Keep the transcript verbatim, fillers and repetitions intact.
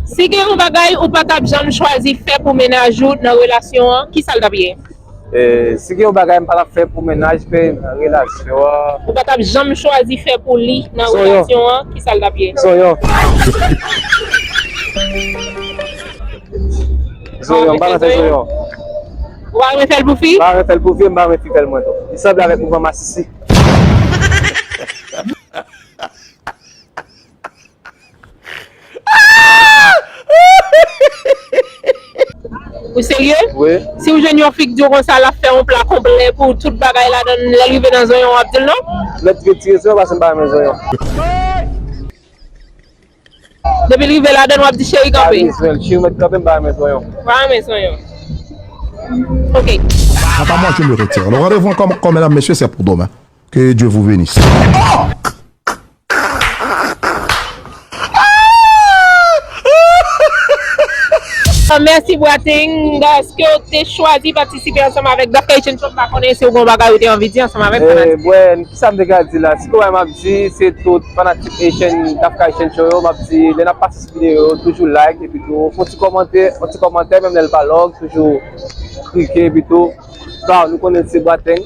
Si gen yon bagay ou pa t ap janm chwazi fè pou mennaj ou nan relasyon an, ki sa l t ap ye? E, si gen yon bagay m pa t ap fè pou mennaj mwen nan relasyon an. Ou pa t ap janm chwazi fè pou li nan Zonyon. Relasyon an, ki sa l t ap ye? Zonyon. Zonyon, m pa nan fè zonyon. Ou pa renmen fè l pou fi? M pa renmen fè l pou fi, m pa renmen fi fè l mwen tou. Li sanble avèk mouvman masisi. Ou serye? Wi. Si w jwenn yon fi k di w konsa, l ap fè yon pla konplè pou tout bagay ladan l, lè l rive nan zonyon, w ap di l non? Lè di retire zonyon, paske m pa renmen zonyon. Depi l rive ladan l, w ap di cheri kanpe. Cheri mèt kanpe, m pa renmen zonyon. W pa renmen zonyon. Ok. Quant à moi, je me retire. Le rendez-vous encore, quand mesdames, messieurs, c'est pour demain. Que Dieu vous bénisse. Mèsi Brateng, èske w te chwazi patisipe ansanm avèk Dafka Echange Shop? M pa konnen si w gen yon bagay ou te anvi di ansanm avèk fanatik. Bwè, kisa m te ka di la? Si gen yon bagay m ap di, se tout fanatik Echange, Dafka Echange Shop yo, m ap di, lè n ap pase sou videyo yo, toujou like, epi tou, fè yon ti kòmantè, yon ti kòmantè, menm lè l pa long, toujou klike, epi tou, sa, nou konnen se Brateng.